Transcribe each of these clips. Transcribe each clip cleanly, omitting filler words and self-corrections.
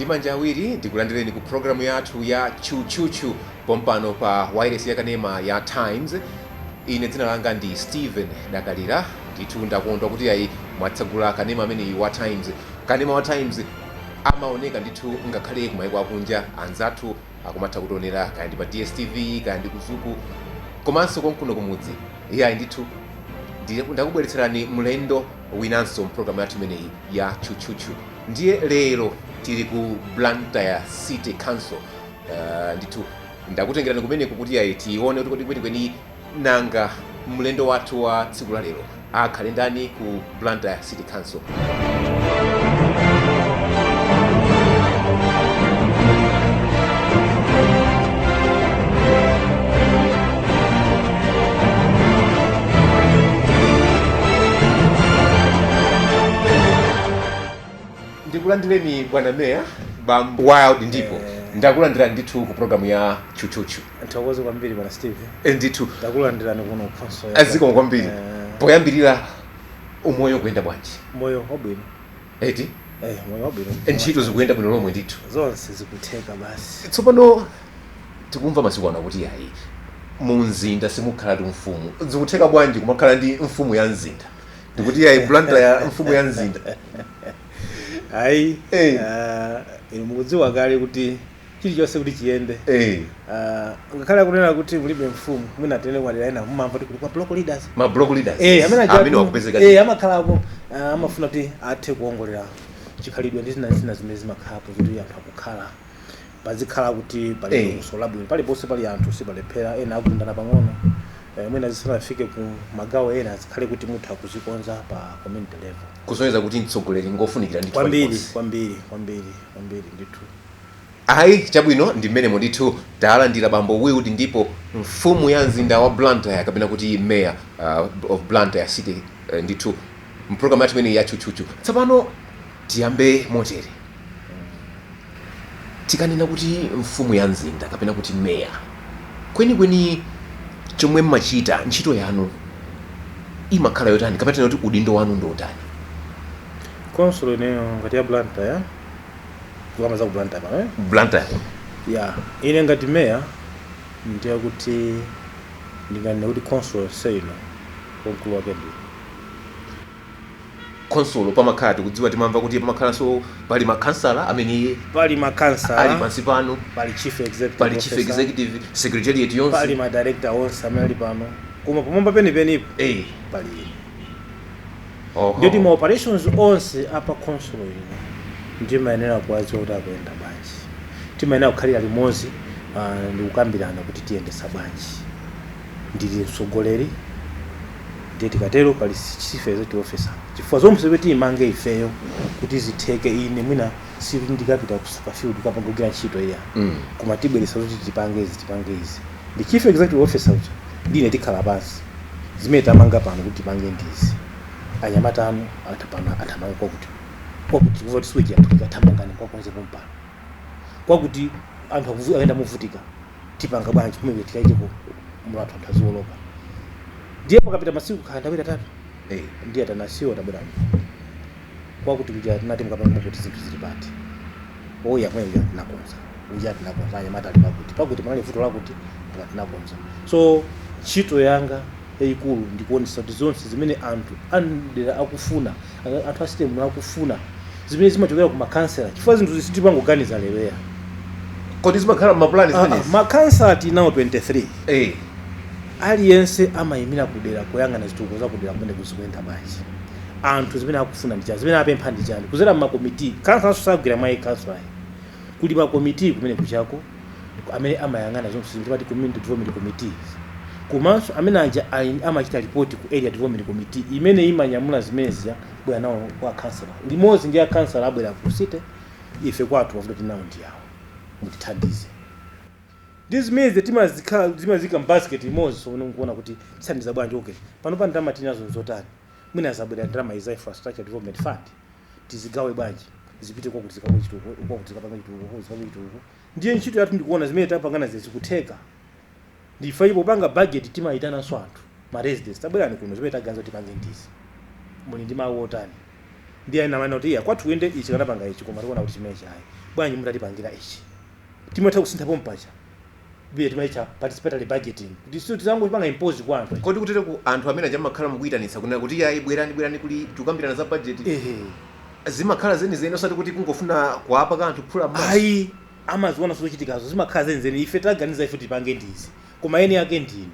Manja awiri ndikulandireni ku programu yathu ya Tchutchutchu pompano pa wireless yakanema ya Times. Ine dzina langa ndi Stephen Dakalira. Ndithu ndakondwa kuti ayi, mwatsegula kanema ameneyi wa Times. Kanema wa Times amaoneka ndithu ngakhale kumayiko akunja, anzathu akumatha kutionera kaya ndi pa DStv, kaya ndi ku Zuku, komanso konkuno kumudzi. Iyayi ndithu, ndakubweretserani mlendo winanso mpulogalamu yathu imeneyi ya Tchutchutchu. Ndiye lero tili ku Blantyre City Council. Ndithu ndakutengerani kumeneku kuti ayi, tione kuti kodi kwenikweni nanga mlendo wathu wa tsiku la lero akhale ndani ku Blantyre City Council. Ndikulandireni bwana meya, bambo Wild Ndipo. Ndakulandirani ndithu ku programu ya Tchutchutchu. Nthokoze kwambiri, bwana Steve. Ndithu. Ndakulandirani kuno kukhonsolo. Azikomo kwambiri. Poyambirira, umoyo kuyenda bwanji? Moyo wabwino. Eti? Eh, moyo wabwino. Ntchito zikuyenda bwino lomwe ndithu? Zonse zikutheka basi. Tsopano tikumva masiku ano kuti ayi, mu mzinda simukhala ndi mfumu. Zikutheka bwanji kumakhala ndi mfumu ya mzinda? Ndikuti ayi, Blantyre ya mfumu ya mzinda. Ayi, inu mukudziwa kale kuti chilichonse kuti chiyende, ngakhale akunena kuti mulibe mfumu, mwina tene kwadera ena mumamva kuti kuli kwa block leaders. Ma block leaders. Amene aja amene wakupezeka. Amakhalapo, amafuna kuti athe kuongolera chikhalidwe ndi zina zina zimene zimakhalapo, kuti anthu akukhala pazikhala kuti pali luso labwino paliponse. Pali anthu sipalephera ena akundana pang'ono, mwina zisanafike ku magawo ena zikhale kuti mutha kuzikonza pa community level. Kusonyeza kuti mtsogoleri ngofunikira ndithu kwambiri. Paliponse. Kwambiri, kwambiri, kwambiri ndithu. Ayi, chabwino, ndi mmenemo ndithu. Talandira bambo Wild Ndipo, mfumu ya mzinda wa Blantyre, kapena kuti mayor of Blantyre City, ndithu mpulogalamu yathu imeneyi ya Tchutchutchu. Tsopano tiyambe motere: tikanena kuti mfumu ya mzinda kapena kuti mayor, kwenikweni chomwe mmachita, ntchito yanu imakhala yotani, kapena tinena kuti udindo wanu ndi otani? Council ineyo ngati ya Blantyre, kukamba za ku Blantyre pano, eh? Blantyre. Ya, ine ngati meya ndiye kuti ndinganene kuti council yonse ino wamkulu wake ndi Khonsolo pamakhala, tikudziwa, timamva kuti pamakhalanso pali makhansala amene pali makhansala ali pansi pano. Pali chief executive Pali chief officer, executive, secretariat yonse. Pali ma director onse amene ali pano, koma pamwamba penipenipo pali ine. Ndiyoti ma operations onse apa council ino ndimayenera kuwadziwa kuti akuyenda bwanji. Timayenera kukhalira limodzi ndikukambirana kuti tiyendesa bwanji. Ndili mtsogoleri, ndiye tikatero pali chief executive officer, chifukwa zonse zimene tiyimange ifeyo kuti zitheke, ine mwina sikuti ndikapita ku field kukapanga kugwira ntchito iya, koma tibweresa kuti tipange izi, tipange izi, ndi chief executive officer uja ndine tikhala pansi: zimene tamanga pano kuti tipange ndizi, anyamata anu atapano athamange kwakuti kwakuti, kuva kuti sewage yaphulika, thamangani kwakonzepo mpano, kwakuti anthu akuyenda movutika, tipanga bwanji kumene tikaikeko mulatho anthu aziwoloka. Ndiye pakapita masiku khala nthawi atatu, ndiye atanasiwa tabwera kwakuti kuja tinati mukapanga kuti zinthu zili pati? Oya, kumene kuja tinakonza, uja tinakonza, anyamata ali pakuti pakuti, panali vuto lakuti koma tinakonza. So ntchito yanga yayikulu ndikuonesa kuti zonse zimene anthu andera akufuna, anthu a city akufuna, zimene zimachokera ku makhansela, chifukwa zinthu zitipangoganiza leroya. Kodi zimakhala mapulani zimenezi? Makhansela tinawo 23. Aliyense amayimira kudera, kuyang'ana zitukuko za kudera kumene kuzikuyenda bwanji, anthu zimene akufuna ndi chani, zimene apempha ndi chani, kuzera mmakomiti. Kansanso sagwira mwayi kansala, kuli makomiti kumene kuchako amene amayang'ana zonse zimene timati community development committees, komanso amene aja amachita report ku area development committee imene imanyamula zimene zija bwera nawo kwa kansala limodzi ndi akansala, abwera ku city: ife kwathu mavuto tinawo ndi awo, mutithandize. Ndi zimene timazikhala zimazika m'basket imodzi. So nkuona kuti tithandiza bwanji. Okay, pano pa ndalama tinazo nzotani? Mwina zabwera ndalama iza infrastructure development fund, tizigawe bwanji, zipite kwakuti zikapange chitukuko, kwakuti zikapange chitukuko, kwakuti zikapange chitukuko. Ndiye ntchito yathu ndikuona zimene tapangana zikutheka. Ndife popanga budget timayitananso anthu, ma residents: tabwerani kuno, zimene taganiza kuti tipange ndizi, muli ndi mawu otani? Ndiye ena amene kuti iya, kwathu kuyende ichi, kanapanga ichi, koma tikuona kuti chimene chayi Bwanji mutatipangira ichi? Timatha kusintha pompacha biye, timaitcha participatory budgeting, kuti sio tizangopanga impose kwa anthu. Kodi kutere ku anthu amene amakhala mukuyitanitsa kunena kuti yayi, bwerani, bwerani, kuli tikukambirana za budget, Ehe. zimakhala zenizeni, osati kuti kungofuna kuapa kanthu phula m'maso? Ayi, amaziona zochitikazo, zimakhala zenizeni. Ife taganiza, ife tipange ndizi, koma eni ake ndinu.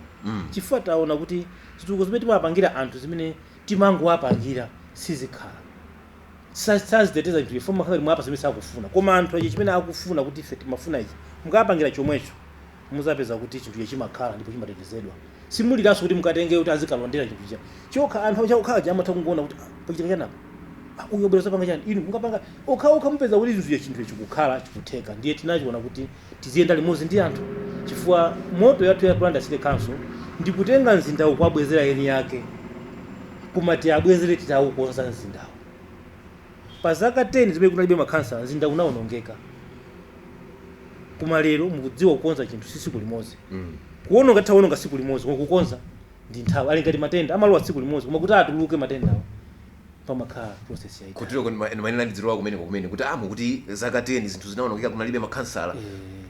Chifukwa taona kuti zitukuko zimene timapangira anthu, zimene timangowapangira, sizikhala. Saziteteza nthu ifo makhala mwapa zimene sakufuna, koma anthu achi chimene akufuna kuti ife timafuna ichi, mukapangira chomwecho, muzapeza kuti chinthu ichi chimakhala ndipo chimatetezedwa. Simuliranso kuti mukatenge kuti azikalondera chinthu cha chokha. Anthu chakukhala amatha kungoona kuti, "Ah, pachitika chanapa? Ah, uyo bwera zapanga chani?" Inu mukapanga okhaokha, mupeza kuti zinthu chinthu ichi chikukhala, chikutheka. Ndiye tinachiona kuti tiziyenda limodzi ndi anthu, chifukwa motto yathu ya Blantyre City Council ndikutenga mzindawu kuwabwezera eni yake, koma tiyabwezere titawukonza mzindawu. Pa zaka 10 zimene kunalibe makhansala, mzinda unawonongeka. Koma lero mukudziwa, kukonza chinthu si tsiku limodzi. Kuwononga tawononga tsiku limodzi, koma kukonza ndi nthawi. Ali ngati matenda, amalowa tsiku limodzi, koma kuti atuluke matendawo pamakhala process yaitali. Kutero ndimanena ndidzilowa kumeneko kumene kuti amu kuti zaka 10 zinthu zinawonongeka, kunalibe makhansala.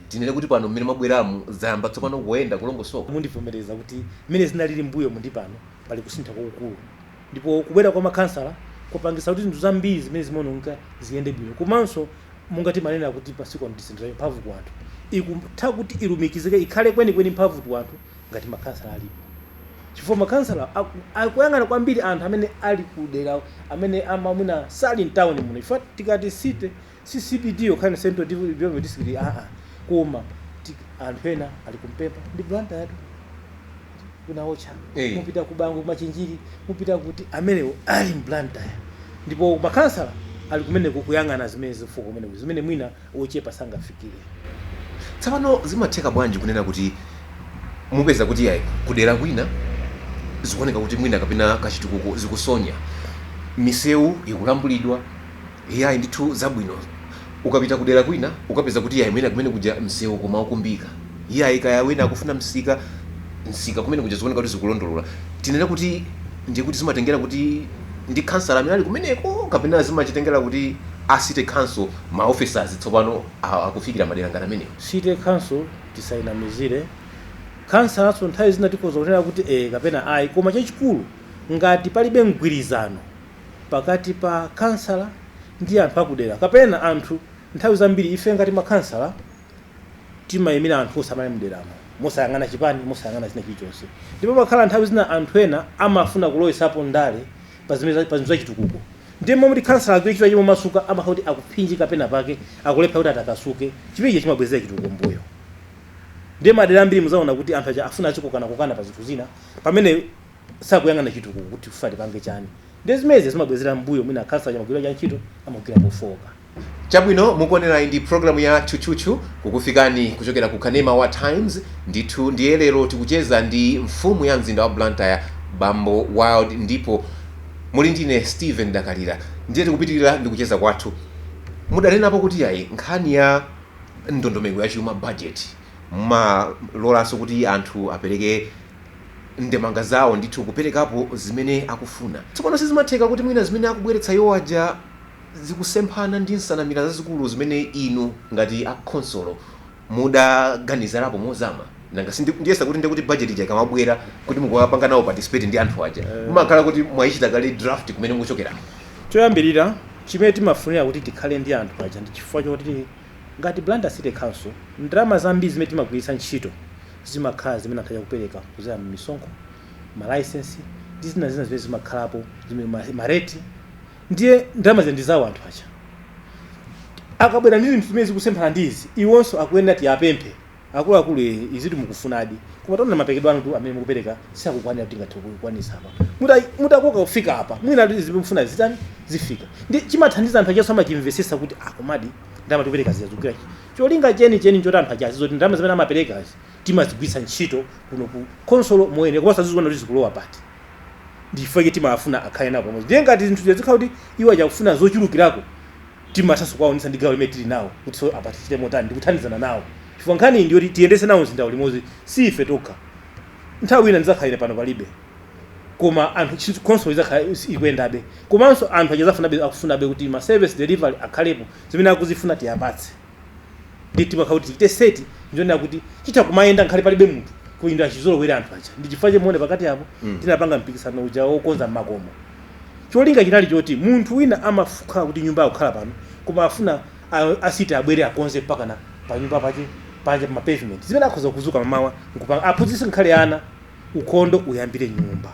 Tinene kuti pano mmene mwabweramu zayamba tsopano kuyenda, kulongosoka? Mundivomereza kuti mmene zinalili mbuyo mundi pano pali kusintha kwakukulu, ndipo kubwera kwa makhansala kupangisa kuti zinthu zambiri zimene zimaonongeka ziyende bwino. Komanso mungati manena kuti pasiku ano decentralization, mphamvu ku anthu, ikutha kuti ilumikizike, ikhale kwenikweni mphamvu ku anthu ngati makhansala alipo, chifukwa makhansala akuyang'ana kwambiri anthu amene ali kudera, amene amamwina sali mtawuni muno. Chifukwa tikati city si CBD yokhani, Central Development District, aa, koma anthu ena ali kumpepa ndi Blantyre yatu kunaotcha. Mupita ku Bango, kumachinjiri, mupita kuti, amenewo ali mBlantyre, ndipo makhansala ali kumeneko kuyang'ana zimene zifuka kumeneko, zimene mwina ochepa sangafikire. Tsopano zimatheka bwanji kunena kuti mupeza kuti yayi, kudera kwina zikuoneka kuti mwina kapena kachitukuko zikusonya, misewu ikulambulidwa, iyayi ndithu zabwino, ukapita kudera kwina ukapeza kuti yayi, mwina kumene kuja msewu koma ukumbika, iyayi, kaya wina akufuna msika, msika kumene kuja zikuoneka kuti zikulondolola? Tinene kuti ndiye kuti zimatengera kuti ndi kansala amene ali kumeneko, kapena zimachitengera kuti a city council, ma officers tsopano akufikira madera ngati amenewo? City council, tisayinamizire, kansalanso nthawi zina tikhoza kunena kuti eh kapena ayi, koma chachikulu ngati palibe mgwirizano pakati pa kansala ndi anthu akudera kapena anthu. Nthawi zambiri ife ngati makhansala timayimira anthu osamale mderamo, mosayang'ana chipani, mosayang'ana china chilichonse, ndipo pakhala nthawi zina anthu ena amafuna kulowesapo ndale pa zimene pa zinthu zachitukuko. Ndiye momwe kuti kansala agwire ntchito yake momasuka, amakhala kuti akuphinjika pena pake, akulepha kuti atakasuke. Chimenechi chimabwezera chitukuko mbuyo. Ndiye madera ambiri muzaona kuti anthu aja afuna azikokana kokana pa zinthu zina pamene sakuyang'ana chitukuko kuti kufa tipange chani. Ndiye zimenezi zimabwezera mbuyo. Mwina kansala amagwira cha ntchito, amagwira pofoka. Chabwino, mukuonera ndi programu ya Tchutchutchu, kukufikani kuchokera ku kanema wa Times. Ndithu ndiye lero tikucheza ndi mfumu ya mzinda wa Blantyre, Bambo Wild, ndipo muli ndine Stephen Dakalira. Ndiye tikupitirira ndi kucheza kwathu. Mudanenapo kuti yayi, nkhani ya ndondomeko ya chuma, budget, mumalolanso kuti anthu apereke ndemanga zawo, ndithu kuperekapo zimene akufuna. Tsopano sizimatheka kuti mwina zimene akubweretsa iwo aja zikusemphana ndi nsanamira zazikulu zimene inu ngati akhonsolo mudaganizirapo mozama? Nanga ndiyesa kuti ndikuti budget ija ikamabwera kuti mukuwapanga nawo participate ndi anthu aja, mumakhala kuti mwayichita kale draft kumene mukuchokera? Choyambirira chimene timafunira kuti tikhale ndi anthu aja ndi chifukwa choti ngati Blantyre City Council, ndalama zambiri zimene timagwiritsa ntchito zimakhala zimene anthu achakupereka kudzera m'misonkho, ma license ndi zina zina zimene zimakhalapo, zimene ma rate. Ndiye ndalama zija ndi zawo. Anthu aja akabwera ndi zinthu zimene zikusemphana ndi izi, iwonso akuyenera tiyapemphe, "Akuluakulu, izi timukufunadi, koma taona mapekedwe anu tu amene mukupereka sakukwanira kuti tingathe kukwanisa apa. Mutakoka kufika apa, mwina izi mufuna zitani, zifika." Ndi chimathandiza anthu achaso amachimvesesa kuti akomadi ndalama tikupereka zija zikugwira. Cholinga cheni cheni choti anthu aja azizoti ndalama zimene amaperekazi timazigwiritsa ntchito kuno ku khonsolo moyenera, komanso aziziona kuti zikulowa pati. Ndichifukwa timafuna akhale nawo pamodzi. Ndiye ngati zinthu zikhala kuti iwo achakufuna zochulukirako, timathanso kuwaonetsa ndi gawo limene tili nawo kuti so apa tichite motani, ndikuthandizana nawo, chifukwa nkhani iyi ndiyoti tiyendese nawo mzinda limodzi, si ife tokha. Nthawi ina ndidzakhalire pano palibe, koma anthu, khonsolo idzakhala ikuyendabe, komanso anthu achazafunabe, akufunabe kuti ma service delivery akhalepo, zimene akuzifuna tiyapatse. Ndi timakhala kuti tichite set njonena kuti chitha kumayenda nkhale palibe munthu, kuyinda chizolowera anthu aja. Ndi chifukwa chemuone pakati apo tinapanga mpikisano uja wokonza makomo. Cholinga chinali choti munthu wina amakhala kuti nyumba akukhala pano, koma afuna a city abwere akonze mpaka na pa nyumba pache panja pa pavement, zimene akhoza kuzuka mamawa nkupanga, aphunzitse nkhale ana ukhondo uyambire nyumba.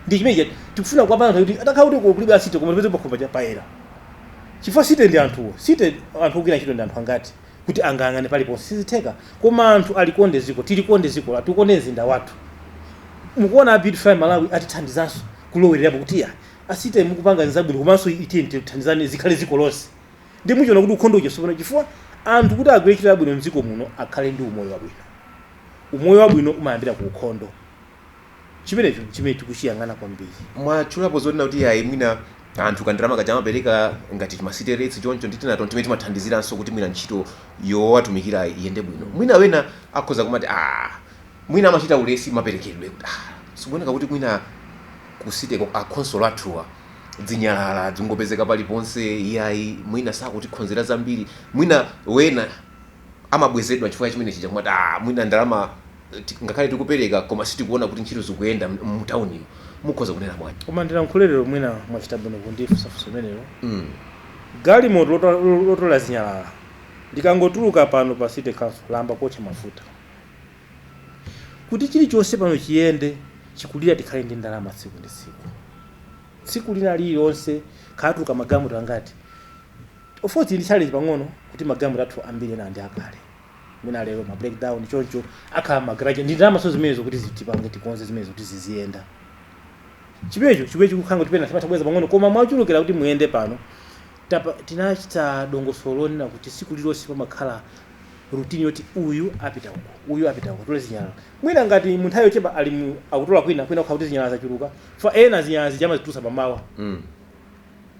Ndi chimene tikufuna kuwapanga kuti atakhala kuti kulibe a city, koma tipeze pakhomo paja payera, chifukwa city ndi anthuwo. City anthu ogwira ntchito ndi anthu angati kuti angayang'ane paliponse? Sizitheka. Koma anthu alikonde ziko, tilikonde ziko lathu, tikonde mzinda wathu. Mukuona a Beautify Malawi atithandizanso kulowererapo kuti ya, a city mukupanga nzabwino, komanso itiye tithandizane zikhale ziko lonse. Ndi muchiona kuti ukhondo uja sopano, chifukwa anthu kuti agwire ntchito yabwino mdziko muno akhale ndi umoyo wabwino. Umoyo wabwino umayambira ku ukhondo. Chimenecho chimene tikuchiyang'ana kwambiri. Mwatchulapo zonena kuti ayi, mwina anthu kandalama kaja amapereka ngati ma city rates choncho ndi tinato timene timathandiziranso kuti mwina ntchito yowatumikira iyende bwino. Mwina wena akhoza kumati, ah, mwina amachita ulesi maperekedwe kuti, ah, sikuoneka kuti mwina ku city akhonsolo athuwa dzinyalala zingopezeka paliponse, iyayi, mwina sakutikhonzera zambiri. Mwina wena amabwezedwa chifukwa chimene chija, kumati, ah, mwina ndalama ngakhale tikupereka koma sitikuona kuti ntchito zikuyenda mutaunimo. Mukhoza kunena bwanji? Koma ndilankhulero, mwina mwachita bwino kundifunsafunsa limenelo. Galimoto lotola zinyalala likangotuluka pano pa city council lamba kuotcha mafuta. Kuti chilichonse pano chiyende, chikulira tikhale ndi ndalama tsiku ndi tsiku, tsiku lina lililonse khatuluka magalimoto angati. Of course ndi challenge pang'ono kuti magalimoto athu ambiri ena ndi akale, mwina lero ma breakdown choncho akhala ma garage. Ndi ndalama so zimenezo kuti tipange tikonze zimenezo kuti ziziyenda. Chimenecho chimene chikukhanga kuti pena timatha kubweza pang'ono, koma mwachulukira kuti muyende pano tinachita dongosolo lonena kuti tsiku lililonse pamakhala routine yoti uyu apita uku, uyu apita uku, tole zinyalala. Mwina ngati mu nthawi yochepa ali akutola kwina kwina, kukhala kuti zinyalala zachuluka fa ena zinyalala zija amazitulutsa pamawa,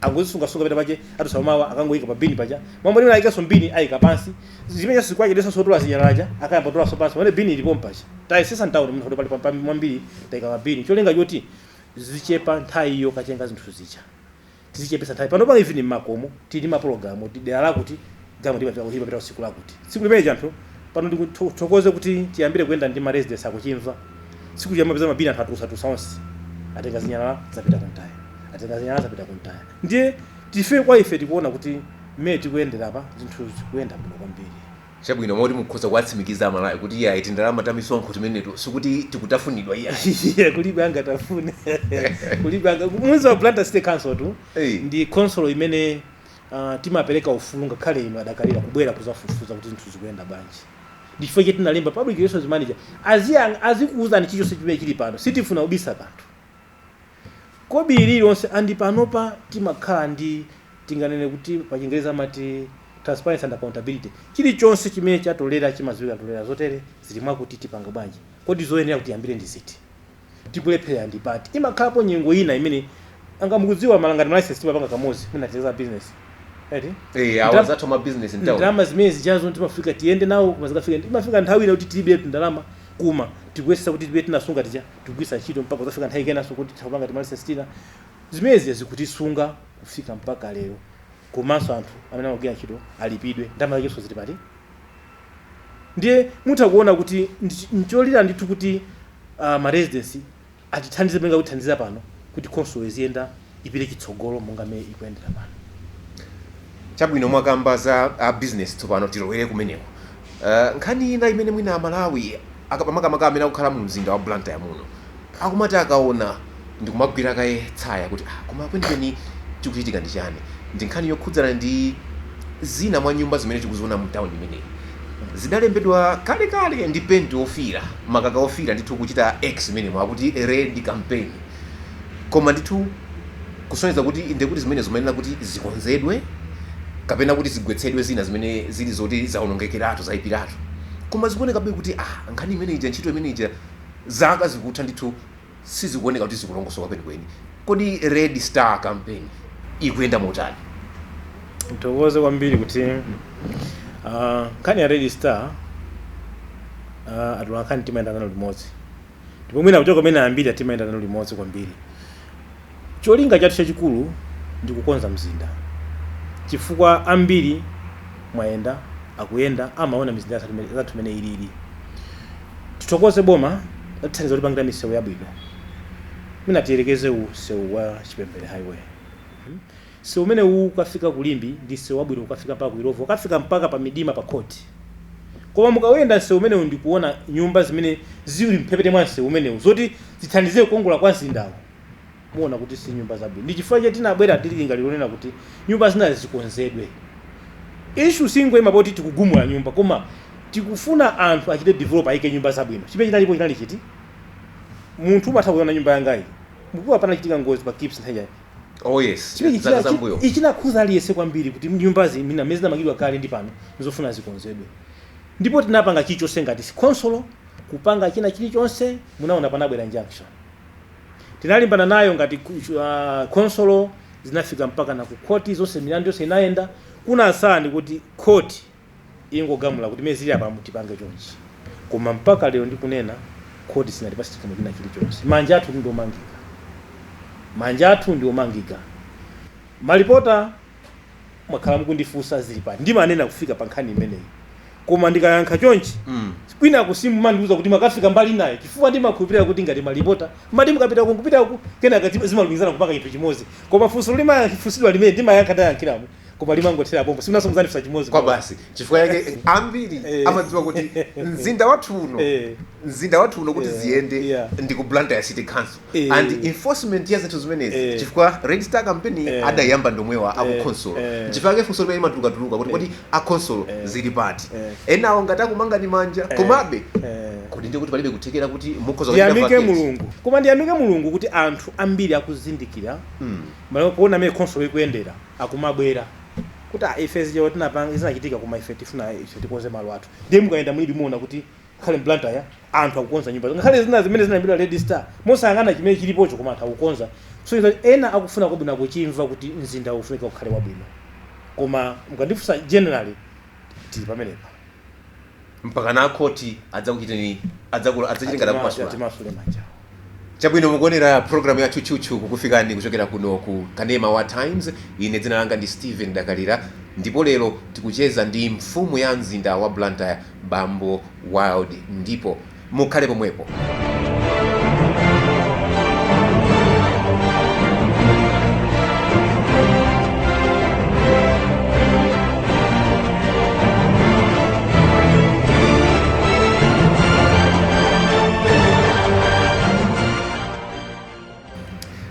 angozisungasunga pita pache, atusa pamawa akangoyika pa bini paja. Mwambo limene ayikanso mbini ayika pansi, zimene zikwachedenso sotola zinyalala akayamba kutolanso pansi pamene bini ilipo mpacha. Tayesesa ntawuni munthu kuti pali mwambiri tayika mabini, cholinga choti zichepa nthawi iyo kachenga zinthu zija, tizichepesa nthawi. Pano pa even mmakomo tili mapulogalamu kuti dera lakuti gamu limapita tsiku lakuti, tsiku limene anthu pano ndikuthokoze kuti tiyambire kuyenda ndi ma residents akuchimva. Tsiku liyamapeza mabini, anthu atulusatusa onse, atenga zinyalala zapita kuntaya, atenga zinyalala zapita kuntaya. Ndiye tife kwa ife tikuona kuti mmene tikuyendera pa zinthu zikuyenda bwino kwambiri. Chabwino, moti mukhoza kuwatsimikiza Amalawi kuti iyayi, tindalama ta misonkho timeneto sikuti tikutafunidwa iyayi? Iye kulibe angatafune, kulibe anga mwezi wa Blantyre City Council tu. Ndi council imene timapereka ufulu ngakhale inu adakalira kubwera kuzafufuza kuti zinthu zikuyenda bwanji. Ndi chifukwa chake tinalemba public relations manager azikuwuzani chilichonse chimene chili pano. Sitifuna kubisa kanthu kobiri lililonse. Andi panopa timakhala ndi, tinganene kuti pa Chingereza amati transparency and accountability. Chilichonse chimene chatolera chimadziwika, tolera zotere zili mwakuti tipanga bwanji, kodi zoyenera kuti yambire ndi ziti, tikulephera ndi pati. Imakhalapo nyengo ina imene anga mukudziwa malangati ma license timapanga kamodzi, mwina tiyeza business eti. Eh, awa zathu ma business in town. Ndalama zimene zijazo timafika tiyende nawo, koma zikafika imafika nthawi ina kuti tilibe ndalama, kuma tikuyesesa kuti tibe tinasunga tija tikugwisa ntchito mpaka kuzafika nthawi kenanso kuti tikupanga tima license tina. Zimenezi zikutisunga kufika mpaka lero. Komanso anthu amene amagwira ntchito alipidwe, ndalama zakenso zili pati. Ndiye mutha kuona kuti ncholira ndithu kuti ma residents atithandize pamene akutithandiza pano kuti council iziyenda ipite chitsogolo monga mmene ikuyendera pano. Chabwino, mwakamba za a business, tsopano tilowere kumeneko. Nkhani ina imene mwina Amalawi makamaka amene akukhala mu mzinda wa Blantyre muno akumati akaona ndikumagwira kaye tsaya kuti, ah, koma kwenikweni chikuchitika ndi chani, ndi nkhani yokhudzana ndi zina mwa nyumba zimene tikuziona mu town imeneyi. Zidalembedwa kalekale ndi penti ofira, makaka ofira ndithu, kuchita X imenemo akuti red campaign, koma ndithu kusonyeza kuti ndekuti zimene zimayenera kuti zikonzedwe kapena kuti zigwetsedwe, zina zimene zili zoti zawonongekeratu, zayipiratu, koma zikuonekabe kuti, ah, nkhani imene ija, ntchito imene ija, zaka zikutha ndithu sizikuoneka kuti zikulongosoka kwenikweni. Kodi Red Star campaign ikuyenda motani? Nthokoze kwambiri kuti nkhani ya Red Star, atola nkhani timayenda nalo limodzi, ndipo mwina kuchoka kumene ambiri timayenda nalo limodzi kwambiri. Cholinga chathu chachikulu ndi kukonza mzinda, chifukwa ambiri mwayenda Akuyenda amaona mizinda yathu imene ilili. Tithokoze boma latithandiza kutipangira misewu yabwino. Mwina tiyelekeze msewu wa Chipembere Highway. Msewu umene uwu ukafika ku Limbe ndi msewu wabwino, ukafika mpaka ku Illovo, ukafika mpaka pa Midima pa khoti. Koma mukawuyenda msewu umenewu ndikuona nyumba zimene zili mphepete mwa msewu umenewu zoti zithandize kukongola kwa mzindawo, muona kuti si nyumba zabwino. Ndi chifukwa chake tinabwera tili lingaliro lonena kuti nyumba zina zikonzedwe. Issue singoyima poti tikugumula nyumba, koma tikufuna anthu achite develop, ayike nyumba zabwino. Chimene chinalipo chinali chiti? Munthu umatha kuona nyumba yangayi mukuwa panachitika ngozi pa Kips nthawi yayi. Oh yes. Chimene zaka zambuyo. Ichinakhuza aliyense kwambiri kuti nyumbazi mina mmene zinamangidwa kale ndi pano nizofuna zikonzedwe. Ndipo tinapanga chilichonse ngati khonsolo, kupanga china chilichonse. Munaona panabwera injunction, tinalimbana nayo ngati khonsolo, zinafika mpaka na ku khoti, zonse milandu yonse inayenda. Kunasala ndi kuti khoti ingogamula kuti mene zili apa tipange chonchi. Koma mpaka lero ndikunena, khoti sinatipase chigamulo china chilichonse. Manja athu ndi omangika, manja athu ndi omangika. Malipota mwakhala mukundifunsa zili pati, ndimanena kufika pa nkhani imeneyi, koma ndikayankha chonchi kwina kusimu mandiuza kuti makafika mbali naye, chifukwa ndimakhulupirira kuti ngati malipota mati mukapita uku kupita uku, kenaka zimalumikizana kupanga chinthu chimodzi. Koma funso limafunsidwa limene ndimayankha ndayankhiramo, koma limangothera pompo, simunaso muzandifunsa chimodzi. Kwa basi, chifukwa yake ambiri amadziwa kuti mzinda wathu uno, mzinda wathu uno kuti ziyende ndi ku Blantyre City Council and enforcement ya zinthu zimenezi, chifukwa Red Star campaign adayamba ndomwewa aku council. Chifukwa yake funso limene limatulukatuluka kuti kodi a council zili pati? Enawo ngati akumanga ndi manja, komabe kodi ndiye kuti palibe kuthekera kuti mukhoza kuchita Ndiyamike vacate? Mulungu, koma ndiyamike Mulungu kuti anthu ambiri akuzindikira malo kuona amene khonsolo ikuyendera, akumabwera kuti, "Ah, ife zija tinapanga zinachitika, koma ife tifuna ife tikonze malo athu." Ndiye mukayenda mwili muona kuti ngakhale m'Blantyre anthu akukonza nyumba, ngakhale zina zimene zinalembedwa Red Star, mosayang'ana chimene chilipocho, koma anthu akukonza. So ena akufuna kwabwino, akuchimva kuti mzinda ufunika ukhale wabwino. Koma mukandifunsa generally, tili pamenepa. Mpaka na khoti adzakuchiteni, adzachita ngati akumasula. Timasule manja. Chabwino, mukuonera programu ya Tchutchutchu kukufikani kuchokera kuno ku kanema wa Times. Ine dzina langa ndi Stephen Dakalira, ndipo lero tikucheza ndi mfumu ya mzinda wa Blantyre, Bambo Wild. Ndipo mukhale pomwepo.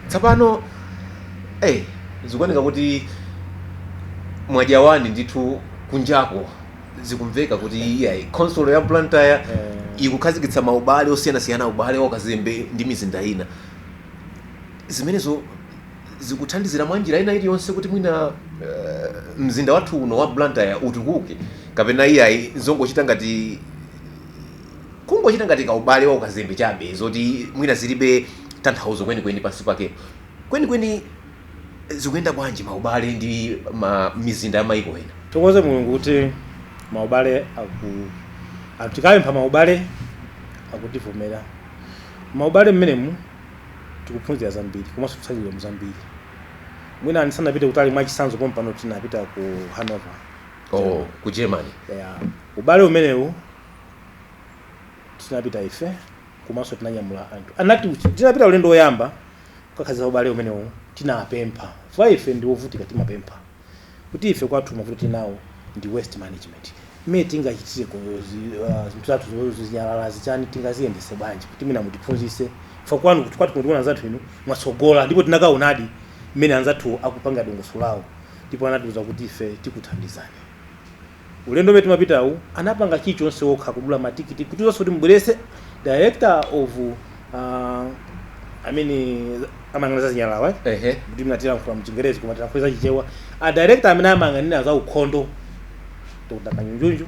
Tsopano zikuoneka kuti mwajawani ndithu. Kunjako zikumveka kuti iyayi, khonsolo ya Blantyre ikukhazikitsa maubale osiyanasiyana, ubale wakazembe ndi mizinda ina. Zimenezo zikuthandizira mwa njira ina iliyonse kuti mwina mzinda wathu uno wa Blantyre utukuke, kapena iyayi, zongochita ngati kungochita ngati kaubale wa ukazembe chabe, zoti mwina zilibe tanthauzo kwenikweni pansi pakepo kwenikweni? Zikuyenda bwanji maubale ndi mizinda ya maiko ena? Thokoze Mulungu kuti maubale aku anthu tikapempha maubale akutivomera. Maubale mmenemu tikuphunzira zambiri komanso kutsatidwa mu zambiri. Mwina ndisanapite kutali, mwachitsanzo pompano tinapita ku Hanover. Oh, ku Germany. Yeah. Ubale umenewu tinapita ife komanso tinanyamula anthu anati tinapita ulendo woyamba kukakhazikitsa ubale umenewu. Tinapempha fa ife ndi wovutika, timapempha kuti ife kwathu mavuto tinawo ndi waste management, mmene tingachitire zinthu zathu zinyalala zichani, tingaziyendese bwanji, kuti mwina mutiphunzitse fa kwanu kuti kwathu kuno anzathu inu mwatsogola. Ndipo tinakaonadi mmene anzathu akupanga dongosolo lawo, ndipo anatiuza kuti ife tikuthandizani. Ulendo umene timapitawu anapanga chilichonse wokha, kudula matikiti, kutiuzanso kuti mubwerese director of amene amayang'anira za zinyalala, kuti mnatilankhula mchingerezi koma tilankhule za Chichewa, a director amene amayang'anira za ukhondo, Dr. Kanyunjunju.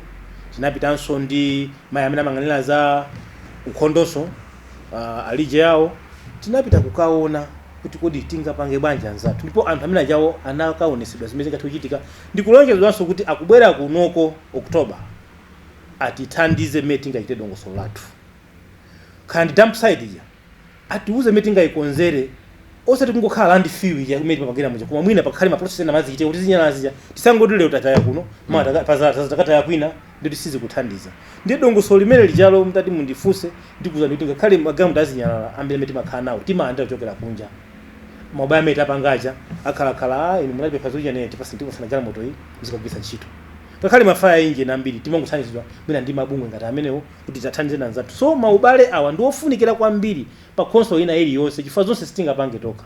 Tinapitanso ndi mayi amene amayang'anira za ukhondonso, alije yawo. Tinapita kukaona kuti kodi tingapange bwanji anzathu, ndipo anthu amene ajawo anakaonesedwa zimene zingathe kuchitika, ndikulonjezedwanso kuti akubwera kunoko October atithandize mmene tingachite dongosolo lathu. Khala ndi dump site ija, atiuze mmene tingayikonzere. Osati kungokhala land fill ija imene timapangira muja, koma mwina pakhale ma process ena mazichite kuti zinyalala zija tisangoti lero tataya kuno, ma takataya kwina, nditi sizikuthandiza. Ndiye dongosolo limene lijalo mtati mundifunse, ndikuwuzani kuti ngakhale magalimoto azinyalala ambiri amene timakhala nawo timalandira kuchokera kunja. Maubale amene tapangaja akhalakhala, "Ah, inu munatipempha zochita nene, tipasa tipasana galimoto iyi muzikagwiritsa ntchito." Ngakhale ma fire engine ambiri timangothandizidwa mwina ndi mabungwe ngati amenewo kuti tathandize anzathu. So maubale awa ndi ofunikira kwambiri pa khonsolo ina iliyonse, chifukwa zonse sitingapange tokha.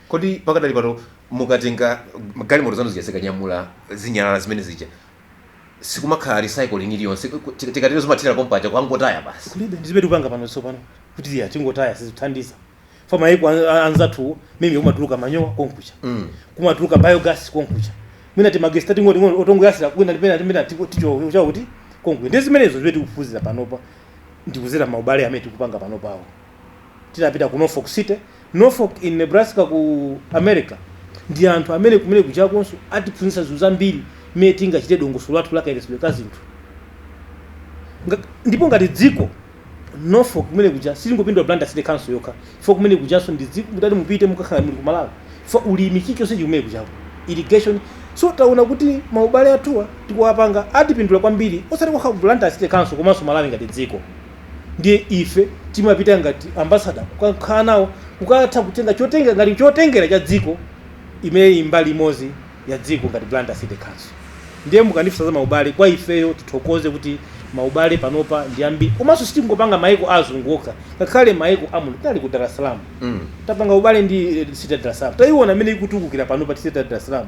Kodi pakadali pano mukatenga galimoto zanu zija zikanyamula zinyalala zimene zija, sikumakhala recycling iliyonse? Tikatero zimathera pompaja, kwangotaya basi? Kulibe. Ndizimene tikupanga pano tsopano kuti iya, tingotaya sizithandiza. Fa maiko anzathu mimi kumatuluka manyowa konkucha, kumatuluka biogas konkucha, mwina timagesi tating'ono otongoyasira kwina limene limene ticho kuti konkucha. Ndi zimenezo zimene tikuphunzira panopa, ndikuzera maubale amene tikupanga panopawo. Tinapita ku Norfolk City, Norfolk in Nebraska ku America, ndi anthu amene kumene kuchakonso atiphunzitsa zinthu zambiri mmene tingachite dongosolo lathu lakayeretsedwe ka zinthu. Ndipo ngati dziko, Norfolk kumene kuja silingopindula Blantyre City Council yokha, chifukwa kumene kujanso ndi dziko. Mutati mupite mukakhala muli ku Malawi, chifukwa ulimi chilichonse chikumene kuchako, irrigation. So taona kuti maubale athuwa tikuwapanga atipindula kwambiri, osati kokha ku Blantyre City Council komanso Malawi ngati dziko. Ndiye ife timapita ngati ambassador kukakhala nawo, kukatha kutenga chotenga ngati chotengera cha dziko imene ili mbali imodzi ya dziko ngati Blantyre City Council. Ndiye mukandifunsa za maubale, kwa ifeyo tithokoze kuti maubale panopa ndi ambiri, komanso sitingopanga maiko azungu okha, ngakhale maiko amuno. Tinali ku Dar es Salaam, tapanga ubale ndi city ya Dar es Salaam. Tayiona imene ikutukukira panopa city ya Dar es Salaam,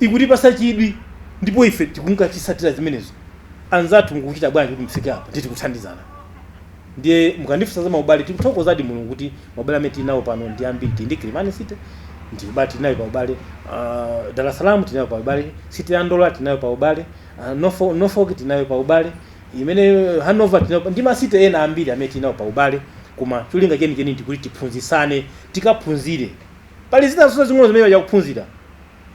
ikutipasa chidwi, ndipo ife tikunkatisatira zimenezo. Anzathu mukuchita bwanji kuti mufike apa? Nditi kuthandizana. Ndiye mukandifunsa za maubale, tikuthokozadi Mulungu kuti maubale amene tili nawo pano ndi ambiri. Tili ndi Kilimani City, ndi ubale tili nayo pa ubale, Dar es Salaam tili nayo pa ubale, city ya Ndola tili nayo pa ubale, Norfolk tili nayo pa ubale, imene Hanover tili nayo, ndi ma city ena ambiri amene tili nawo pa ubale. Koma cholinga chenicheni ndi kuti tiphunzitsane, tikaphunzire. Pali zina zonse zing'ono zimene chakuphunzira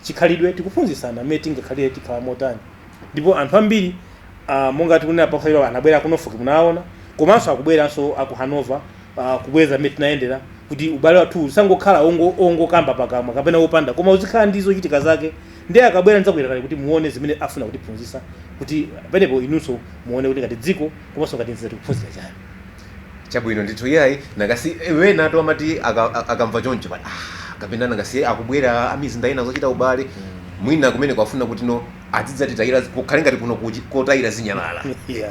chikhalidwe, tikuphunzitsana mmene tingakhalire, tikhala motani. Ndipo anthu ambiri, monga tikunena pakhalidwe, anabwera ku Norfolk munaona, komanso akubweranso aku Hanover, kubweza mmene tinayendera kuti ubale wathu usangokhala ongokamba pakamwa kapena wopanda, koma uzikhala ndi zochitika zake. Ndiye akabwera ndidzakuyitanani kuti muone zimene afuna kutiphunzitsa, kuti penepo inunso muone kuti ngati dziko komanso ngati mzinda tikuphunzira chani. Chabwino ndithu. Iyayi, nakasi wena to amati akamva choncho pati, ah, kapena nakasi akubwera amizinda ina zochita ubale, mwina kumene kwafuna kuti no azidzatitayira, kukhale ngati kuno kotayira zinyalala,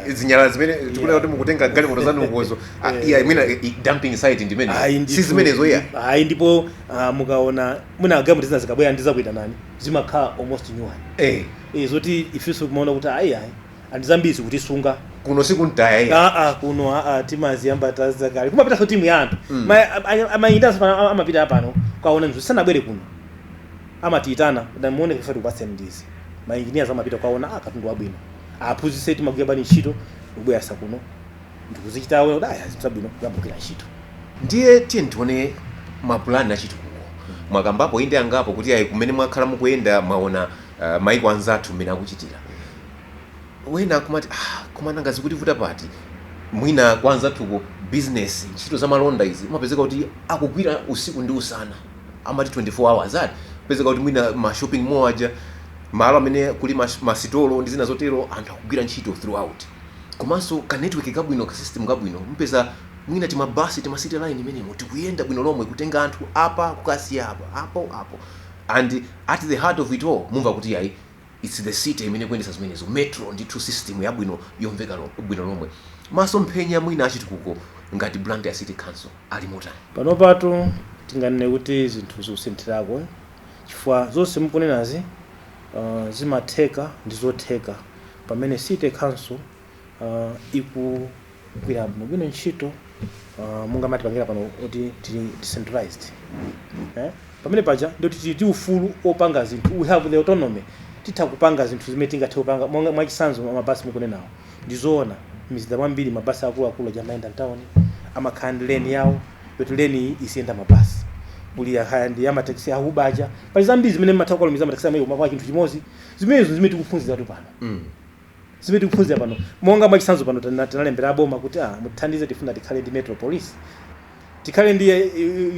zinyalala zimene tikunena kuti mukutenga galimoto zanukozo. Ah, iya, mwina dumping site ndimene Ayi, si zimenezo iya. Ayi, ndipo mukaona mwina galimoto zina zikabwera, ndizakuyitanani, zimakhala almost new one. Zoti ifenso kumaona kuti ayi ayi, andi zambiri zikutisunga. Kuno sikuntaya iya. Aa, kuno aa, timaziyamba tazakale, kumapitanso timu ya anthu. Amayindanso pano, amapita pano kaona mzu sanabwere kuno, amatiyitana kuti muone ife tikupatseni ndizi. Ma engineers amapita kukaona, ah, katundu wabwino, aphunzitse timagwira bani ntchito, kubwerasa kuno ndikuzichitawo kuti aya, zinthu zabwino, kuyambukira ntchito. Ndiye tiye tione mapulani achitukuko. Mwakambapo inde angapo kuti ayi, kumene mwakhala mukuyenda mwaona maiko anzathu mmene akuchitira. Wena akumati, ah, koma nanga zikutivuta pati? Mwina kwa anzathuko business, ntchito za malonda izi, umapezeka kuti akugwira usiku ndi usana, amati 24 hours ati, pezeka kuti mwina ma shopping mall aja, malo amene kuli masitolo ndi zina zotero, anthu akugwira ntchito throughout, komanso ka network kabwino, ka system kabwino, mpeza mwina timabasi, tima city line imenemo tikuyenda bwino lomwe, kutenga anthu apa kukasiya apa, apo apo. And at the heart of it all, mumva kuti yayi, it's the city imene kuyendesa zimenezo, metro ndithu, system yabwino yomveka bwino lomwe. Masomphenya mwina achitukuko ngati Blantyre City Council ali motani? Panopatu tinganene kuti zinthu zikusinthirako, chifukwa zonse mukunenazi zimatheka ndi zotheka pamene city council ikugwira bwinobwino ntchito, monga matipangira pano kuti tili decentralized, eh? Pamene paja ndoti tili ndi ufulu opanga zinthu, we have the autonomy, titha kupanga zinthu zimene tingathe kupanga. Monga mwachitsanzo mabasi mukunenawo, ndizoona, mizinda mwambiri mabasi akuluakulu aja amayenda mtawuni amakhala ndi lane yawo yoti lane iyi isiyenda mabasi. Kuli haya ndi amatekisi a Uber aja, pali zambiri zimene mmatha kukalumiza matekisi amene kumakuwa chinthu chimodzi. Zimenezo zimene tikuphunziratu pano, zimene tikuphunzira pano. Monga mwachitsanzo pano tinalembera aboma kuti, ah, mutithandize, tifuna tikhale ndi metro police, tikhale ndi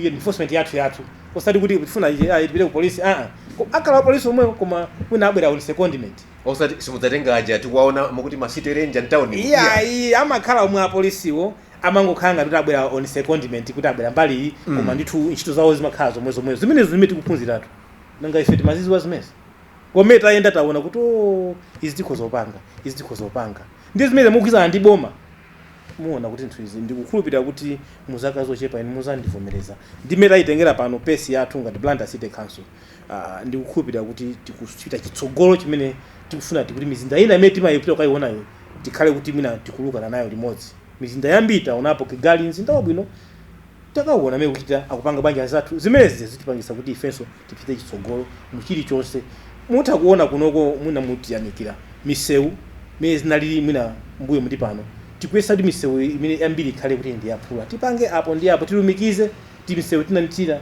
enforcement yathu yathu. Osati kuti tifuna tipite ku polisi, aa, akhala wa polisi omweyo, koma mwina abwera on secondment. Osati simudzatenga aja tikuwaona mukuti ma city ranger mtown? Iyayi, amakhala omwe apolisiwo, amangokhala ngati kuti abwera on secondment, kuti abwera mbali iyi, koma ndithu ntchito zawo zimakhala zomwe zomwezo. Zimenezo zimene tikuphunziratu. Nanga ife timaziziwa zimezi? Kome tayenda, taona kuti, oh, izi tikhoza kupanga, izi tikhoza kupanga, ndi zimene mukugwirizana ndi boma. Muona kuti nthu izi, ndikukhulupirira kuti muzaka zochepa inu muzandivomereza ndimene tayitengera pano pace yathu ngati Blantyre City Council. Ndikukhulupirira kuti tikuchita chitsogolo chimene tikufuna, tikuti mizinda ina imene timayipita kukayionayo tikhale kuti mwina tikulukana nayo limodzi. Mizinda yambiri taonapo, Kigali mzinda wabwino, takauona amene kuchita akupanga banja zathu. Zimenezi zitipangisa kuti ifenso tipite chitsogolo mu chilichonse. Mutha kuona kunoko, mwina mutiyamikira, misewu imene zinalili mwina mbuyo muti pano tikuyesa kuti misewu imene yambiri ikhale kuti ndiyaphula, tipange apo ndi apo, tilumikize timisewu tina ndi tina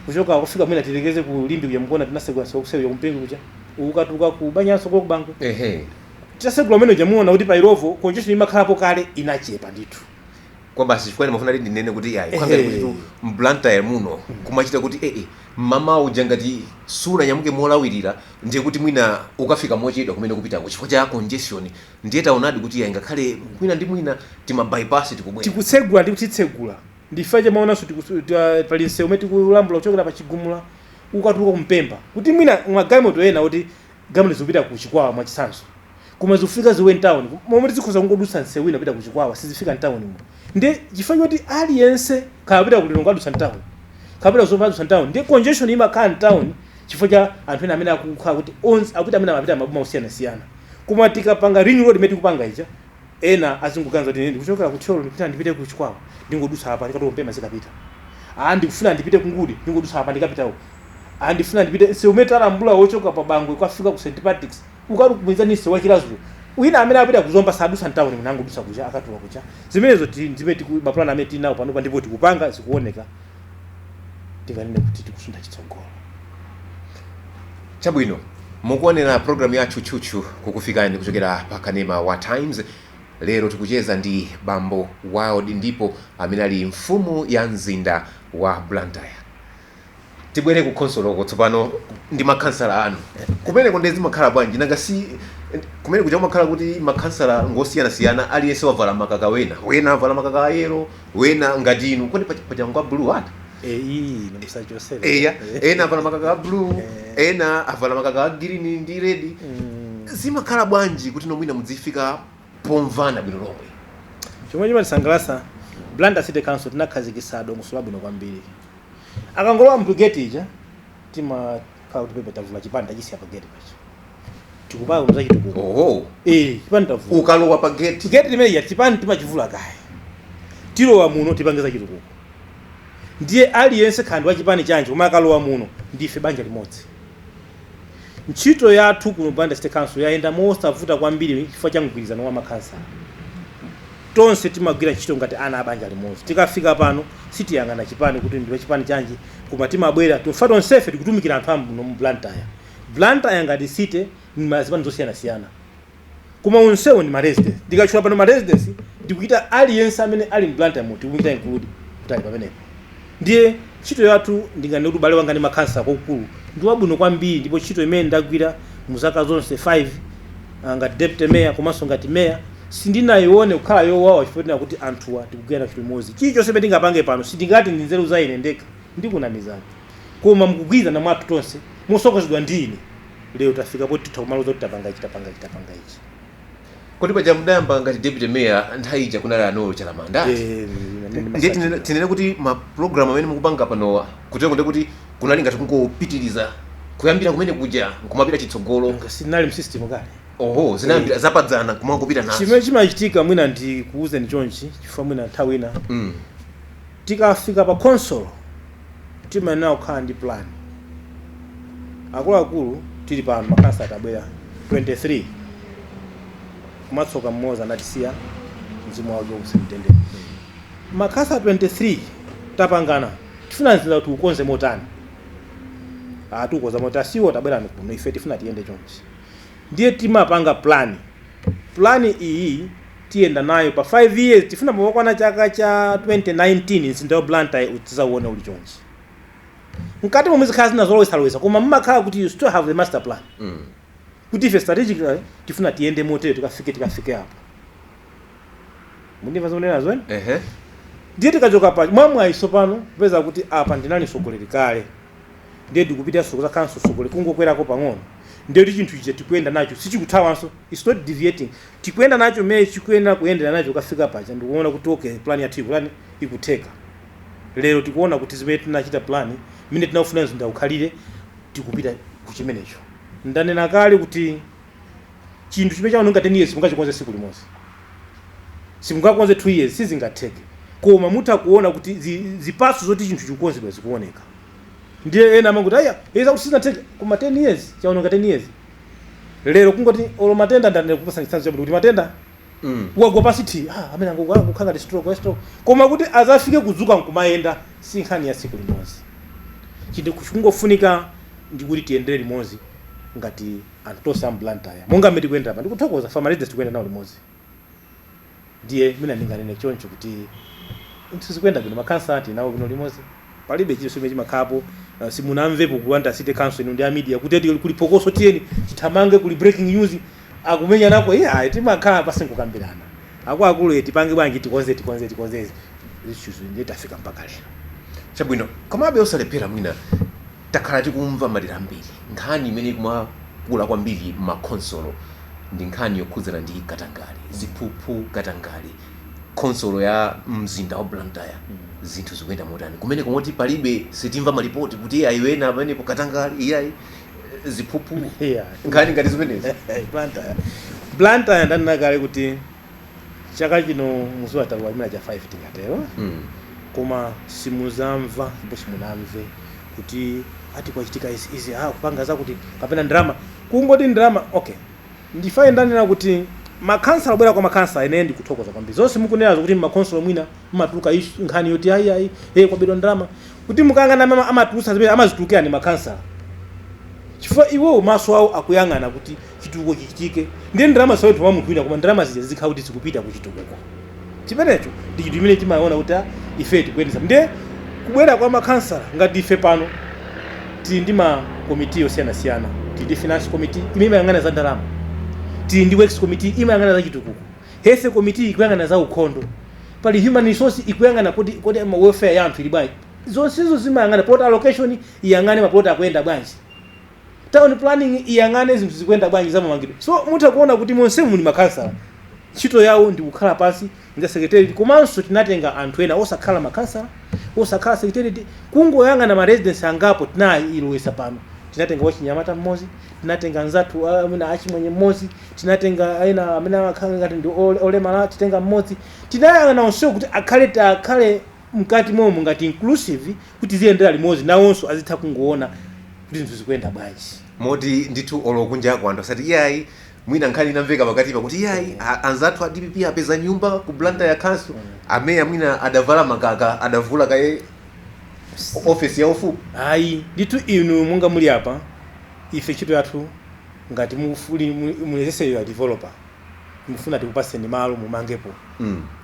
kuchoka kufika mwina tilekeze ku Limbe kuja. Mukuona tinasegula msewu kusewu kumpingo kuja, ukatuka ku Banyanso ko kubango. Titasegula umene uja, muona kuti pa Illovo congestion imakhalapo kale inachepa ndithu. Kwa basi, chifukwa ndimafuna kuti ndinene kuti ayi, kwangati kuti tu mBlantyre muno kumachita kuti mama uja ngati sunanyamuke molawirira, ndiye kuti mwina ukafika mochedwa kumene kupitako chifukwa cha congestion. Ndiye taonadi kuti ayi, ngakhale mwina ndi mwina tima bypass tikubwera. Tikutsegula ndi kutitsegula, ndife chamaonanso pali msewu umene tikulambula kuchokera pa Chigumula ukatuluka kumpemba, kuti mwina magalimoto ena kuti galimoto zikupita ku Chikwawa mwachitsanzo, koma zikufika ziwe town momwe tizikhoza kungodutsa msewu wina kupita ku Chikwawa, sizifika mtown mo. Ndi chifukwa choti aliyense kapita ku Lilongwe adutsa mtown, kapita Zomba adutsa mtown, ndi congestion imakhala mtown chifukwa cha anthu ena amene akukhala kuti onse akuti amene amapita maboma osiyanasiyana. Koma tikapanga ring road imene tikupanga ija, ena azingoganiza kuti ndikuchokera ku Thyolo, ndikufuna ndipite ku Chikwawa, ndingodutsa apa, ndikatoka Mpemba zikapita. Ah, ndikufuna ndipite ku Ngude, ndingodutsa apa, ndikapita uko. Ah, ndifuna ndipite msewu umene talambula wochoka pa Bangwe ukafika ku St Patrick's, ukalumikizana ndi msewu wa Chiradzulu, wina amene apita kuzomba sadutsa mtawuni muno, angodutsa kuja, akatuluka kuja. Zimenezo zimene mapulani amene tili nawo panopa, ndipo tikupanga, zikuoneka, tinganene kuti tikusuntha chitsogolo. Chabwino, mukuonera programu ya Tchutchutchu kukufikani kuchokera pa kanema wa Times. Lero tikucheza ndi bambo Wild Ndipo, amene ali mfumu ya mzinda wa Blantyre. Tibwere ku khonsoloko tsopano ndi makhansala anu kumeneko. Ndi zimakhala bwanji? Nanga si kumene kuja kumakhala kuti makhansala ngosiyanasiyana, aliyense wavala makaka, wena avala makaka a yellow, wena ngati inu, kodi pachangu a blue ati? Iyi nimusachosere. Eya, ena avala makaka a blue, ena avala makaka a green ndi red. Zimakhala bwanji kuti nomwina mudzifika pomvana bwino lomwe? Chomwe chimatisangalatsa, Blantyre City Council tinakhazikitsa dongosolo labwino kwambiri. Akangolowa mgate ija, timakhala kuti pepe tavula chipani, tachisiya pa gate pacha, tikupanga kuno zachitukuko. Chipani tavula. Ukalowa pa gate? Gate limene ija chipani timachivula kaye, tilowa muno tipange zachitukuko. Ndiye aliyense khandi wa chipani chanji, koma akalowa muno ndife banja limodzi. Ntchito yathu kuno Blantyre City Council yayenda mosavuta kwambiri chifukwa cha mgwirizano wa makhansala. Tonse timagwira ntchito ngati ana a banja limodzi. Tikafika pano sitiyang'ana chipani kuti ndiwe chipani chanji, koma timabwera tufa tonsefe tikutumikira anthu amuno mu Blantyre. Blantyre ngati city ni mazipani zosiyanasiyana, koma onsewo ndi ma residents. Ndikatchula pano ma residents, ndikuita aliyense amene ali mu Blantyre mu, tikuita include kuti ali pamenepo. Ndiye ntchito yathu, ndinganene kuti ubale wanga ndi makhansala kwakukulu ndi wabwino kwambiri, ndipo ntchito imene ndagwira mu zaka zonse 5 ngati deputy mayor komanso ngati mayor sindinayione kukhala yowawa, chifukwa tina kuti anthuwa tikugwira ntchito imodzi. Chilichonse chimene ndingapange pano sindingati ndi nzeru za ine ndekha, ndikunamizani, koma mukugwirizana mwathu tonse mosokozedwa ndi ine, lero tafika poti titha kumaloza kuti tapanga ichi, tapanga ichi, tapanga ichi. Kodi paja mudayamba ngati deputy mayor, nthawi ija kunali anolo Chalamanda? Ndiye tinene kuti ma program amene mukupanga panowa, kutero ndi kuti kunali ngati kungopitiriza kuyambira kumene kuja nkumapita chitsogolo? Sinali m'system kale. Oho, zinayambira zapadzana kumangopita nazo. Chimene chimachitika, mwina ndikuwuzeni chonchi chifukwa mwina nthawi ina, tikafika pa council timayenera kukhala ndi plan. Akuluakulu tili pano makhansala atabwera 23, kumatsoka mmodzi anatisiya, mzimu wake usemtendere. Makhansala 23 tapangana, tifuna mzinda kuti ukonze motani? Ah, tikukonza motani? Asiwo tabwerani kuno, ife tifuna tiyende chonchi. Ndiye timapanga plan. Plan iyi tiyenda nayo pa 5 years, tifuna pakwana chaka cha 2019 mzinda wa Blantyre tizauone uli chonchi. Mkati momwe zikhala zina zolowetsalowetsa, koma mmakhala kuti you still have the master plan, kuti ife strategically tifuna tiyende motere, tikafike apo. Mundimva zonenazo eni? Ehe. Ndiye tikachoka pa mwamwayiso pano, kupeza kuti apa ndinali mtsogoleri kale, ndiye ndikupitanso kuzakhalanso mtsogoleri, kungokwerako pang'ono. Ndiye kuti chinthu ichi tikuyenda nacho, sichikuthawanso, it's not deviating. Tikuyenda nacho mmene chikuyenda, kuyendera nacho kafika paja, ndikuona kuti okay, plan yathu ikulani, ikutheka. Lero tikuona kuti zimene tinachita plan, mmene tinafuna mzinda ukhalire, tikupita kuchimenecho. Ndanena kale kuti chinthu chimene chaononga 10 years mungachikonze tsiku limodzi? Simungakonze 2 years, sizingatheke. Koma mutha kuona kuti zipatso zoti chinthu chikukonzedwa zikuoneka. Ndiye ena amangoti, aya, iza kuti sizinatheke, koma 10 years chaononga, 10 years. Lero kungoti olo matenda, ndanena kupasa chitsanzo chabwino kuti matenda wagwa pasi thi, ah, amene angogwa kukhala ngati stroke, stroke, koma kuti azafike kudzuka nkumayenda si nkhani ya tsiku limodzi. Chinthu chikungofunika ndikuti tiyendere limodzi ngati anthu tonse a Blantyre, monga mmene tikuyendera pa. Ndikuthokoza ma residents, tikuyenda nawo limodzi. Ndiye mina ndinganene choncho kuti zinthu zikuyenda bwino, makhansala tili nawo bwino limodzi, palibe chilichonse chimene chimakhalapo. Simunamvepo ku Blantyre City Council, inu ndi a media, kuti eti kuli phokoso, tiyeni tithamange, kuli breaking news, akumenya nako. Iye ayi, timakhala pasi nkukambirana, akuluakulu, tipange bwanji, tikonze, tikonze, tikonze issues. Ndiye tafika mpaka lero. Chabwino, komabe osalephera, mwina takhala tikumva madera ambiri nkhani imene ikumakula kwambiri m'makhonsolo ndi nkhani yokhudzana ndi katangale, ziphuphu, katangale. Khonsolo ya mzinda wa Blantyre, zinthu zikuyenda motani kumene komoti palibe, sitimva malipoti kuti iye ayiwena pamenepo katangale, iyayi, ziphuphu, nkhani ngati zimenezi? Blantyre, Blantyre, ndanena kale kuti chaka chino muziwataluwa chimene cha 5 tingatero, koma simuzamva ndipo simunamve kuti ati kwachitika izi izi, ah, kupanga zakuti kapena ndalama, kungoti ndalama. Okay, ndifaye ndanena kuti makhansala, kubwera kwa makhansala, ine ndikuthokoza kwambiri. Zonse mukunenazo kuti mmakhonsolo mwina mmatuluka nkhani yoti ayi ayi, kwabedwa ndalama, kuti mukangana amatulusa zimene amazitulukira ndi makhansala, chifukwa iwowo maso awo akuyang'ana kuti chitukuko chichitike. Ndiye ndalama zisawethu mwa munthu wina, koma ndalama zija zikhala kuti zikupita ku chitukuko chimenecho. Ndi chinthu chimene timaona kuti, ah, ife tikuyendesa. Ndiye kubwera kwa makhansala, ngati ife pano tili ndi ma komiti osiyanasiyana. Tili ndi finance committee imene imayang'ana za ndalama, tili ndi works committee imayang'ana za chitukuko, health committee ikuyang'ana za ukhondo, pali human resource ikuyang'ana kuti ma welfare ya anthu ili bwanji. Zonsezo zimayang'ana. Plot allocation iyang'ane maplot akuyenda bwanji, town planning iyang'ane zinthu zikuyenda bwanji zamamangidwe. So mutha kuona kuti monsemu muli makhansala, ntchito yawo ndi kukhala pansi ndi secretary. Komanso tinatenga anthu ena osakhala makhansala, osakhala secretary, kungoyang'ana ma residents angapo tinayilowesa pano. Tinatenga wachinyamata mmodzi, tinatenga anzathu amene achimwenye mmodzi, tinatenga ena amene amakhala ngati ndi olemala, titenga mmodzi. Tinayang'ana onsewo kuti akhale, akhale mkati momwe ngati inclusive, kuti ziyendera limodzi, nawonso azitha kungoona kuti zinthu zikuyenda bwanji. Moti ndithu olo kunjako anthu asati iyayi, mwina nkhani inamveka pakatipa kuti iyayi, anzathu a DPP apeza nyumba ku Blantyre Council, ameya mwina adavala makaka, adavula kaye ofesi ya ufumu. Ayi ndithu, inu monga muli apa, ife ntchito yathu ngati mulezeseyo ya developer, mufuna tikupaseni malo mumangepo,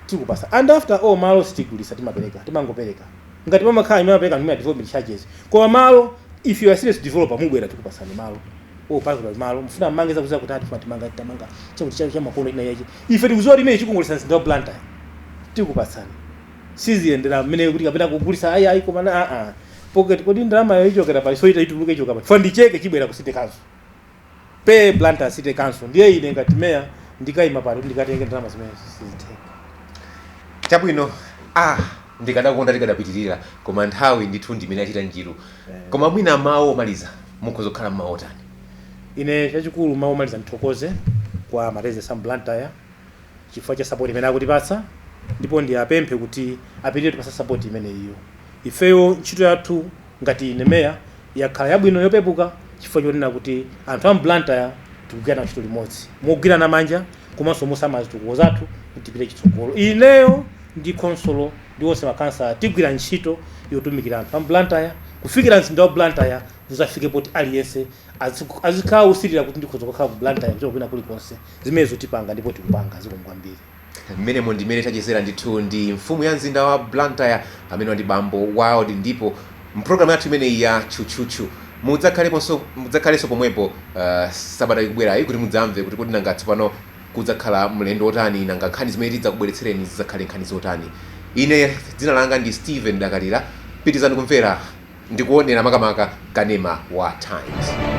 tikupasa. And after all, malo sitigulisa, timapereka, timangopereka. Ngati pamakhala imene amapereka ndimene development charges, koma malo, if you are serious developer, mubwera, tikupasani malo opazula malo mufuna mmange zakuza kuti ati timanga, tamanga chakuti chakuti cha makono ina yachi, ife tikuziwa kuti imene chikongolesa mzinda wa Blantyre, tikupatsani. Siziyendera mmene kuti kapena kugulisa, ayi ayi, koma na a pocket kodi ndalama yo ichokera pali, so ita ituluke ichoka pali fa ndicheke chibwera ku city council, pe Blantyre City Council. Ndiye ine ngati mayor ndikayima pano kuti ndikatenge ndalama zimene sizitheka. Chabwino, ah, ndikadakonda tikadapitirira, koma nthawi ndithu ndimene achita njiru. Koma mwina mawu omaliza mukhoza kukhala mmawu otani? Ine chachikulu, mawu omaliza, ndithokoze kwa ma residents a Blantyre chifukwa cha support imene akutipatsa, ndipo ndiyapemphe kuti apitirire kutipatsa support imene iyo. Ifeyo ntchito yathu ngati ine meya yakhala yabwino, yopepuka, chifukwa chonena kuti anthu a Blantyre tikugwirana ntchito limodzi mogwirana manja, komanso mosamala zitukuko zathu kuti tipite chitsogolo. Ineyo ndi khonsolo ndi onse makhansala tigwira ntchito yotumikira anthu a Blantyre kufikira mzinda wa Blantyre uzafike poti aliyense azikhala usirira kuti ndikhoza kukhala ku Blantyre kuchoka kwina kulikonse. Zimenezo tipanga ndipo tikupanga. Zikomo kwambiri. Mmenemo ndimene tachezera ndithu ndi mfumu ya mzinda wa Blantyre, amene ndi bambo Wild Ndipo. Mpulogalamu yathu imeneyi ya Tchutchutchu, mudzakhaleponso, mudzakhalenso pomwepo sabata ikubwerayi kuti mudzamve kuti kodi nanga tsopano kudzakhala mlendo otani, nanga nkhani zimene tidzakubweretsereni zidzakhale nkhani zotani. Ine dzina langa ndi Stephen Dakalira. Pitizani kumvera ndikuonera makamaka kanema wa Times.